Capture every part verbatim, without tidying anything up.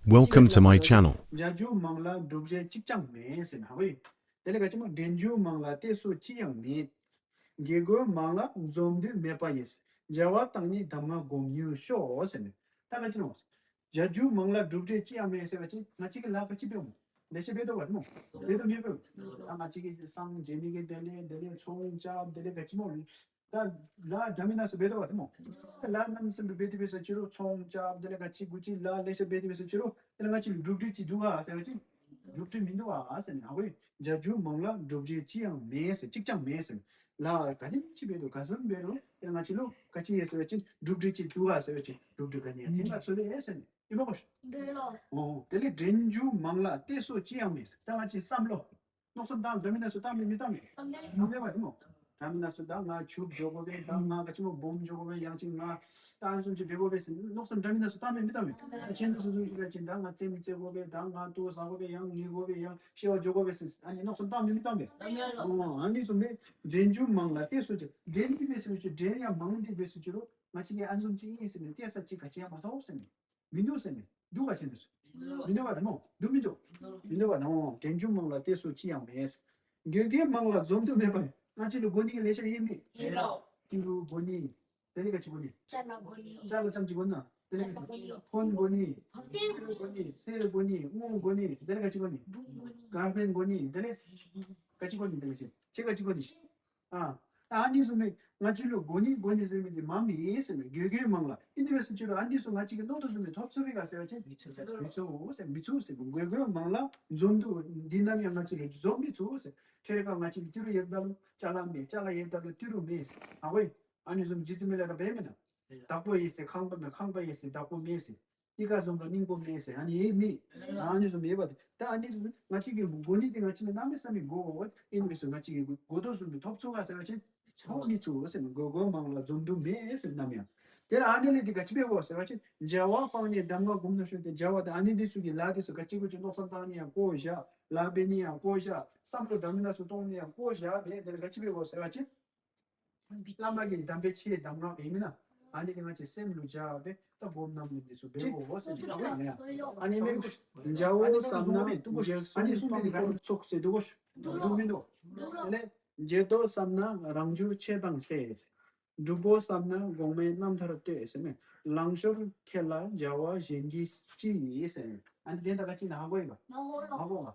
Welcome to my channel. བྱ་རྒྱུ་མང་ལ་སྒྲུབ་བྱེད་གཅིག་ཀྱང་མེད་ཟེར་ན་ཧ་གོ་ཡིན། དེ་ལས་ག་ཅི་མོ་འདྲེན་རྒྱུ་མང་ལ་གཏད་སོ་ཅི་ཡང་མེད། དགེ་སྒོ་མང་ལ་འཛོམས་འདུ་མེད་པ་ཡིས། བྱ་བ་དང་ནི་གདམས་ངག་སྒོམ་ཉུལ་ཤོག་ཟེར་ནས། ད་ག་ཅི་ནོ། བྱ་རྒྱུ་མང་ལ་སྒྲུབ་བྱེད་ཅི་ཡང་མེད་ཟེར་བ་ཅི་ང་གཅིག་གི་ལ་ག་ཅི་འབད་མོ། ལས་བྱེད་འབད་དོ་བ་མོ། འབད་དོ་མི་འབད། ད་ང་གཅིག་གི་སངས་རྒྱས་ནི་གི་དེ་ལས་དེ་ལས་ཚོང་རྐྱབ་དེ་ལས་ག་ཅི་མོ། ད་ལ་འདྲ་མི་སྣ་སུ་འབད་དོ་བ་དེ་མོ། ལ་རྣམ་གསུམ་པའི་འབད་དེ་འབད་སོ་ཅི་རུ་ཚོང་རྐྱབ་དེ་ལས་ག་ཅི་དགུ་ཅི་ལ་ལས་བྱེད་འབད་དེ་འབད་སོ་ཅི་རུ་དེ་ལས་ང་གཅིག་སྒྲུབ་བྱེད་ཅི་འདུག་ག་ཟེར་བ་ཅི། སྒྲུབ་བྱེད་མི་འདུག་ག་ཟེར་ནས་ཧ་གོ་ཡིན། བྱ་རྒྱུ་མང་ལ་སྒྲུབ་བྱེད་ཅི་ཡང་མེད་ཟེར་གཅིག་ཀྱང་མེད་ཟེར། ལ་ག་དེམ་ཅི་འབད་དོ་ག་ཟུམ་འབད་རུང་དེ་ལས་ང་གཅིག་ལུ་ག་ཅི་ཡེ་ཟེར་བ་ཅི་སྒྲུབ་བྱེད་ཅི་འདུག་ག་ཟེར་བ་ཅི་སྒྲུབ་བྱེད་ག་ནི་ཡང་དེ་ང་ཚོ་ལས་ཟེར་ནས་ཡིན་པ་གོ་ཤ། འདོད་ལོ། ཨོ་དེ་ལས་འདྲེན་རྒྱུ་མང་ལ་གཏད་སོ་ཅི་ཡང་མེད་ཟེར། ད་ང་གཅིག་བསམ་བློ། མནོ་བསམ་བཏང་འདྲ་མི་སྣ་སུ་བཏང་མེད་མི་བཏང་མེད། བཏང་མེད་བ་དེ་མོ། འདྲ་མི་སྣ་སུ་ད་ང་ཆུབ་འཇོག་དགོ་པས་ད་ང་ག་ཅི་མོ་སྦོམ་འཇོག་དགོ་པས་ཡང་ཅིག་ང་ད་ཨ་སུམ་ཅིག་འབད་དགོ་པས་ཟེར་མནོ་བསམ་འདྲ་མི་སྣ་སུ་བཏང་མེད་མི་བཏང་མེད། ད་ཆེན་པོ་སུ་སུ་ཞིག་ལ་ཅིག་ད་ང་རྩེད་མོ་རྩེ་དགོ་པས་ད་ང་ལྟོ་ཟ་དགོ་པས་ཡང་ཉལ་དགོ་པས་ཡང་ཤེས་བ་འཇོག་དགོ་པས་ཟེར་ཨ་ནི་མནོ་བསམ་བཏང་མེད་མི་བཏང་མེད། ཨོ་ཨ་ནི་སུ་མེད། འདྲེན་རྒྱུ་མང་ལ་གཏད་སོ་ཅི་འདྲེན་འདི་འབད་སུ་ཅི་འདྲེན་ཡང་མང་འདི་འབད་སུ་ཅི་རུ་ང་ཅིག་གི་ཨ་སུམ་ཅིག་ཡིན་ཟེར་ནས་གཏད་ས་ཅིག་ག་ཅི་ཡང་མ་ཐོགས་ཟེར་ནས། མི་འདུག་ཟེར་ནས། འདུག་ག་ཆེན་འདུག་མི་འདུག་བ་དང་མོ། འདུག་མི་འདུག་མི་འདུག་བ་དང་མོ། འདྲེན་རྒྱུ་མང་ལ་གཏད་སོ་ཅི་ཡང་མེད། དགེ་རྒན་མང་ལ་འཛོམས་འདུ་མེད་པ། ང་ཅི་ལུ་དགོ་ནི་གི་ལས་བྱ་ཡེ་མེད། ཡེ་ལོ། ཏི་རུ་དགོ་ནི། དེ་ལས་ག་ཅི་དགོ་ནི། ཅ་ལ་དགོ་ནི། ཅ་ལ་ཙམ་ཅིག་དགོ་ན། དེ་ལས་ག་ཅི་དགོ་ནི། ཕོན་དགོ་ནི། ཕོན་དགོ་ནི། གསེར་དགོ་ནི། དངུལ་དགོ་ནི། དེ་ལས་ག་ཅི་དགོ་ནི། འབུམ་དགོ་ནི། དཀར་ཕན་དགོ་ནི། དེ་ལས་ག་ཅི་དགོ་ནི། དེ་ལས་ཅི་ཅི་ག་ཅི་དགོ་ནི། ཨ། ཨ་ནི་སུ་མེད་ང་ཅི་ལུ་དགོ་ནི་དགོ་ནི་ཟེར་མི་འདི་མ་མི་ཡིན་ཟེར་མི་དགོས་དགོས་མང་ལ་ཨིན་དི་བས་སུ་ཅི་ལུ་ཨ་ནི་སུ་ང་ཅི་གི་ནོ་ཏོ་སུ་མེད་ཐོབ་ཚུ་བི་ག་ཟེར་བ་ཅན་མི་ཚུ་མི་ཚུ་ཟེར་མི་ཚུ་ཟེར་དགོས་དགོས་མང་ལ་འཛོམས་འདུ་འདི་ནམ་ཡང་ང་ཅི་ལུ་འཛོམས་མི་ཚུ་ཟེར། ཁྲེ་རེ་ཀ་ང་ཅི་ལུ་ཏི་རུ་ཡེབ་ད་ལུ་ཅ་ལ་མེད་ཅ་ལ་ཡེབ་ད་ལུ་ཏི་རུ་མེད་ཟེར་ཨ་ཝེ། ཨ་ནི་སུ་ཇི་ཙི་མི་ལ་ར་བེ་མེད་ད། བདག་པོ་ཡེ་ཟེར་ཁང་པ་མེད་ཁང་པ་ཡེ་ཟེར་བདག་པོ་མེད་ཟེར། ཏི་ཀ་བཟུང་ལ་སྙིང་པོ་མེད་ཟེར་ཨ་ནི་ཡེ་མེད། ཨ་ནི་སུ་མེད་པ་དེ་ད་ཨ་ནི་སུ་ང་ཅིག་གི་མགོ་ནི་དེ་ང་ཅི་ལ་གནམ་མེད་ས་མེད་མགོ་ཨིན་མི་སུ་ང་ཅིག་གི་མགོ་ཏོ་སུ་མི་ཐོབ་ཚུགས་ག་ཟེར་བ་ཅན་ཐོབ་མི་ཚུགས་ཟེར་མི་མགོ་མགོ་མང་ལ་འཛོམས་འདུ་མེད་ཟེར་ནམ་ཡང་། དེ་ལ་ཨ་ནི་ལས་དེ་ག་ཅི་བས་གོ་ཟེར་བ་ཅན་བྱ་བ་སྤང་ནས་གདམས་ངག་སྒོམ་ནོ་ཤོད་དེ་བྱ་བ་དེ་ཨ་ནི་འདི་སུ་གི་ལ་དེ་སུ་ག་ཅི་གོ་ཅི་མནོ་བསམ་བཏང་ནི་ཡང་གོ་བཞག་ལ་འབད་ནི་ཡང་གོ་བཞག་བསམ་བློ་འདྲ་མི་སྣ་སུ་གཏོང་ནི་ཡང་གོ་བཞག་མེད་དེ་ལ་ག་ཅི་བས་གོ་ཟེར་བ་ཅན། བླ་མ་གི་གདམས་པའི་ཆེད་གདམས་ངག་ཡིན་མིན་ན། ཨ་ནི་དེ་ང་ཅི་སེམས་ལུ་བྱ་བའི་ད་སྒོམ་རྣམས་ལུ་འདི་སུ་བེ་གོ་འོ་སེམས་ཀྱི་ལ་ཡ། ཨ་ནི་མེ་ཀུ་ཤ་འཇའ་འོ་བསམ་ན་འཇལ་སུམ་པའི་ཚོགས་སེ་འདུག་གོ་ཤ། ཨ་ནི་སུམ་པའི་ཚོགས་སེ་འདུག་གོ་ཤ། འདུག་མི་འདུག་དེ་ལས་བརྗེད་དོ་བསམ་ན་རང་རྒྱུད་ཆེ་དང་སེ། སྒྲུབ་པོ་བསམ་ན་གོང་མའི་རྣམ་ཐར་ལྟོས་ཟེར་མེ། ལང་ཤོར་ཁྱེད་ལ་བྱ་བ་གཞན་གྱིས་ཅི་ཡིས་ཟེར། ཨ་ནི་དེ་ད་ག་ཅི་ན་ཧ་གོ་ཡིན་པ། ཧ་གོ་ལ།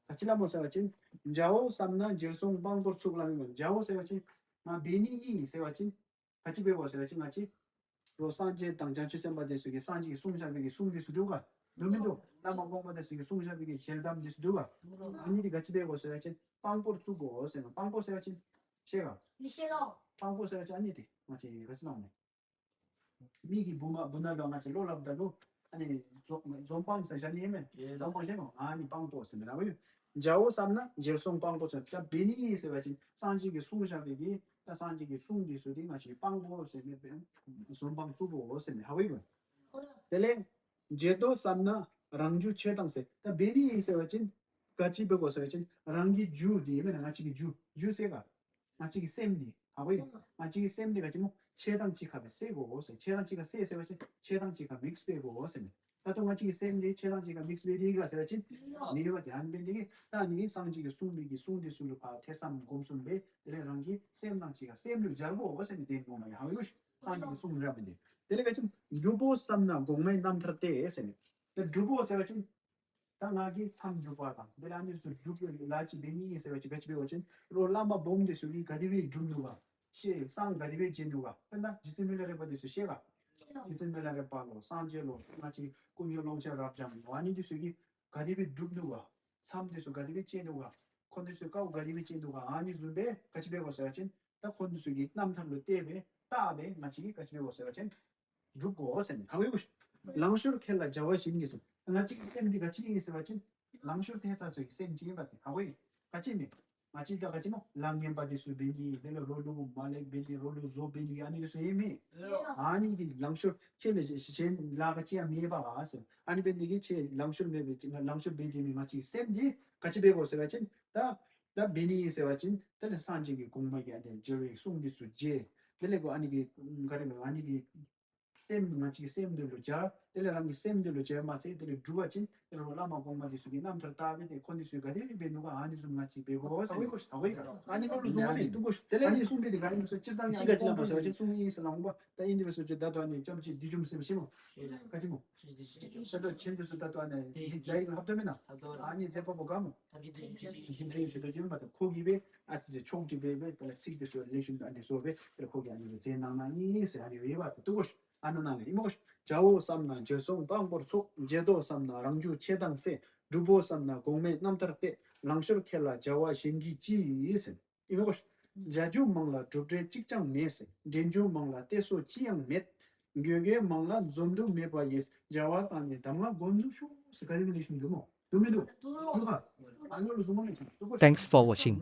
ག་ཅི་ལ་མོ་ཟེར་བ་ཅིན། འཇའ་འོ་བསམ་ན་འཇལ་སུམ་སྤང་པོར་ཚུགས་ལ་མེ་མ། འཇའ་འོ་ཟེར་བ་ཅིན། ང་བེ་ནི་ཡིན་ཟེར་བ་ཅིན། ག་ཅི་བེ་གོ་ཟེར་བ་ཅིན་ང་ཅི། རོ་སངས་རྒྱས་དང་བྱང་ཆུབ་སེམས་དཔའ་དེ་ཚོ་གི་སངས་རྒྱས་ཀྱི་གསུང་བཞག་པའི་གི་གསུང་དེ་ཚོ་འདུག་ག་འདུག་མི་འདུག་བླ་མ་དགོངས་པ་དེ་ཚོ་གི་གསུང་བཞག་པའི་གི་ཞལ་གདམས་དེ་ཚོ་འདུག་ག་ཨ་ནི་དེ་ག་ཅི་བེ་གོ་ཟེར་བ་ཅིན་སྤང་པོར་བཙུགས་གོ་ཟེར་ན་སྤང་པོ་ཟེར་བ་ཅིན་ཤེས་ག་མི་ཤེས་ལོ། སྤང་པོ་ཟེར་བ་ཅིན་ཨ་ནི་དེ་ང་ཅི་ག་ཅི་ལ་འོང་ནས། མི་གི་བུ་མ་བུ་ན་ལོ་ང་ཅི་ལོ་ལབ་ད་ལུ་ཨ་ནི་འཛོམས་འཛོམས་སྤང་ཟེར་བཞག་ནི་ཡིན་མེད། འཛོམས་སྤང་ཤེས་མོ་ཨ་ནི་སྤང་པོ་ཟེར་མི་ལ་འོ་ཡོད། འཇའ་འོ་བསམ་ན་འཇལ་སུམ་སྤང་པོ་ཟེར་ད་བེ་ནི་ཡིན་ཟེར་བ་ཅིན་སངས་རྒྱས་ཀྱི་གསུང་བཞག་པའི་གི་ད་སངས་རྒྱས་ཀྱི་གསུང་འདི་ཚོ་དེ་ང་ཅི་སྤང་པོ་ཟེར་མེད་པས་སུམ་སྤང་བཙུགས་པོ་ཟེར་མེད་ཧ་གོ་ཡོད། དེ་ལས་བརྗེད་དོ་བསམ་ན་རང་རྒྱུད་ཆེ་དང་སེ། ད་བེ་ནི་ཡིན་ཟེར་བ་ཅིན་ག་ཅི་བེ་གོ་ཟེར་བ་ཅིན་རང་གི་རྒྱུད་དེ་ཡིན་མེད་ན་ང་ཅི་གི་རྒྱུད་རྒྱུད་ཟེར་ག་ང་ཅི་གི་སེམས་འདི་ཧ་གོ་ཡིན། ང་ཅི་གི་སེམས་འདི་ག་ཅི་མོ་ཆེ་དང་ཅི་ཁ་བེ་སེ་གོ་ཟེར། ཆེ་དང་ཅི་ཁ་སེ་ཟེར་བ་ཅིན་ཆེ་དང་ཅི་ཁ་མིག་སི་བེ་གོ་ཟེར་མེད། ད་ལྟོ་ང་ཅི་གི་སེམས་འདི་ཆེ་དང་ཅི་ཁ་མིག་སི་བེ་དེ་ག་ཟེར་བ་ཅིན་མེད་པ་དེ་ཨ་ནི་བེ་འདི་གི་ད་ནི་སངས་རྒྱས་ཀྱི་གསུང་མི་གི་གསུང་འདི་ཚུ་ལུ་ཕ་ཐེ་ཚོམ་སྒོམ་གསུམ་བེ་དེ་ལས་རང་གི་སེམས་དང་ཅི་ཁ་སེམས་ལུ་སྦྱར་གོ་ཟེར་མེད་དེ་ནོ་མ་ཡ་ཧ་གོ་ཡོད། སངས་རྒྱས་ཀྱི་གསུང་རབ་མི་འདི་དེ་ལས་ག་ཅི་སྒྲུབ་པོ་བསམ་ན་གོང་མའི་རྣམ་ཐར་ཏེ་ཟེར་མེད། ད་སྒྲུབ་པོ་ཟེར་བ་ཅིན། ད་ང་གིས་མཚམས་སྒྲུབ་པ་དང་དེ་ལ་ཨ་ནི་ཚུ་སྒྲུབ་པའི་ལ་ཅི་བེ་ནི་ཡིན་ཟེར་བ་ཅིན་ག་ཅི་བེ་གོ་ཅིན་རོ་བླ་མ་སྦོམ་དེ་ཚུ་གིས་ག་དེ་བེ་སྒྲུབ་ནུག་ག་ཤེས་སང་ག་དེ་བེ་བྱེད་ནུག་ག་དཔེར་ན་རྗེ་བཙུན་མི་ལ་རས་པ་དེ་ཚུ་ཤེས་ག་རྗེ་བཙུན་མི་ལ་རས་པ་ལོ་སངས་རྒྱས་ལོ་ང་ཅི་ཀུན་མཁྱེན་ཀློང་ཆེན་རབ་འབྱམས་ལོ་ཨ་ནི་དེ་ཚུ་གིས་ག་དེ་བེ་སྒྲུབ་ནུག་ག་མཚམས་དེ་ཚུ་ག་དེ་བེ་བཅད་ནུག་ག་ཁོ་དེ་ཚུ་དཀའ་བ་ག་དེ་བེ་བཅད་ནུག་ག་ཨ་ནི་བཟུམ་བེ་ག་ཅི་བེ་གོ་ཟེར་བ་ཅིན་ད་ཁོ་དེ་ཚུ་གི་རྣམ་ཐར་ལུ་བལྟས་བེ་ལྟ་བེ་ང་ཅི་གིས་ག་ཅི་བེ་གོ་ཟེར་བ་ཅིན། སྒྲུབ་དགོས་ཟེར་ནས་ཧ་གོ་ཡོད། ལང་ཤོར་ཁྱེད་ལ་བྱ་བ་བཞིན་གྱིས་ཟེར། ང་གཅིག་གི་སེམས་འདི་ག་ཅི་ཡིན་ཟེར་བ་ཅིན། ལང་ཤོར་ཐེ་ཚ་ཚོ་གི་སེམས་ཅིག་ཡིན་པ་དེ་ཧ་གོ་ཡིན། ག་ཅི་མེད། ང་གཅིག་ད་ག་ཅི་མོ་ལ་ངན་པ་དེ་སུ་བེན་གྱི་ཡིན་དེ་ལ་རོ་ལུ་མ་ལེགས་བེན་གྱི་རོ་ལུ་བཟོ་བེན་གྱི་ཨ་ནི་དེ་སུ་ཡིན་མེད། ཨ་ནི་གི་ལང་ཤོར་ཁྱེད་ལ་གཞན་ལ་ག་ཅི་ཡང་མེད་པ་ཨ་ཟེར། ཨ་ནི་བེན་གྱི་ཁྱེད་ལང་ཤོར་མེད་པའི་ཅིག་ང་ལང་ཤོར་བེན་གྱི་མེད། ང་གཅིག་སེམས་འདི་ག་ཅི་བེ་གོ་ཟེར་བ་ཅིན་ད། ད་བེན་གྱི་ཡིན་ཟེར་བ་ཅིན་དེ་ལ་སངས་རྒྱས་ཀྱི་གོང་མ་གི་ཨ་ནི་མཇལ་བའི་གསུང་འདི་སུ་མཇལ། དེ་ལས་གོ་ཨ་ནི་གི་ག་རེ་མེད་ཨ་ནི་གི་སེམས་ང་ཅིག་སེམས་འདུལ་ལུ་སྦྱར། དེ་ལས་རང་གི་སེམས་འདུལ་ལུ་སྦྱར་མ་ཚད་དེ་ལས་སྒྲུབ་པ་ཅིན་དེ་ལས་བླ་མ་གོང་མ་དེ་ཚུ་གི་རྣམ་ཐར་ལྟ་བས་དེ་ཁོ་དེ་ཚུ་ག་དེ་སྦེ་ནུག་ག། ཨ་ནི་ཚུ་ང་ཅིག་འབད་དགོ་ཟེར། ཨ་ནི་ཨ་ནི་ལོ་ལུ་བཟུང་བ་ནི་འདུག་གོ། དེ་ལས་ཨ་ནི་གསུང་གི་དེ་ག་ཨིན་ཟེར་སྤྱིར་བཏང་ཡང་གོང་དུ་ཅིག་གསུང་ཨིན་ཟེར་ལ་འོང་པ། ད་ཨིན་དེ་སྦེ་སོ་ཅིག་ད་ལྟོ་ཨ་ནི་ལྕམ་ཅིག་བདུད་འཇོམས་ཟེར་ཞིམ་མོ་ག་ཅི་མོ། ཤེས་ཏེ་ཤེས་ཏེ་ཤེས་ཏེ། ད་ལྟོ་ཆེན་དུ་སུ་ད་ལྟོ་ཨ་ནི་ཡིག་རྒྱ་ཡིག་ལྷབ་དོ་མེན་ན། ཨ་ནི་མཛད་པ་པོ་ག་མོ། ཐབས་ཇི་བདུད་འཇོམས་ཞེས་དོ་ཅི་མེན་པ་ད་ཁོ་གིས་སྦེ་ཨ་ཙི་ཅིག་ཕྱོགས་སྒྲིག་སྦེ་སྦེ་ད་ལ་ཚིག་དེ་ཚུ་ལེགས་ཤོམ་ཨ་ནི་བཟོ་སྦེ་ད་ལ་ཁོ་གིས་ཨ་ནི་སྦེ་མཛད་གནང་གནང་ཨིན་ཟེར་ཨ་ནི་ཡོད་པ་ད་འདུག་གོ། ཨ་ནི་ནང་ལས་ཨིན་མོ་གོ། བྱའོ་བསམ་ན་བྱོལ་སོང་དཔང་པོར་ཚོགས། བྱེད་དོ་བསམ་ན་རང་རྒྱུད་ཆད་དང་སེལ། སྒྲུབ་བོ་བསམ་ན་གོང་མའི་རྣམ་ཐར་གཏད། ལང་ཤོར་ཁྱེད་ལ་བྱ་བ་གཞན་གྱིས་ཅི་ཡིས་ཟེར། ཨིན་མོ་གོ། བྱ་རྒྱུ་མང་ལ་གྲུབ་འབྲས་གཅིག་ཀྱང་མེད་ཟེར། འདྲེན་རྒྱུ་མང་ལ་གཏད་སོ་ཅི་ཡང་མེད། དགོས་གལ་མང་ལ་འཛོམས་དུ་མེད་པ་ཡིས། བྱ་བ་དང་ནི་གདམས་ངག་སྒོམ་དུ་ཤོག་ཟེར། ག་དེ་སྦེ་ལེགས་ཤོམ་འདུག་མོ། འདུག་མི་འདུག། འདུག་ག། ཨ་ནི་ལོ་ལུ་བཟུང་བ་ནི་འདུག་གོ། Thanks for watching.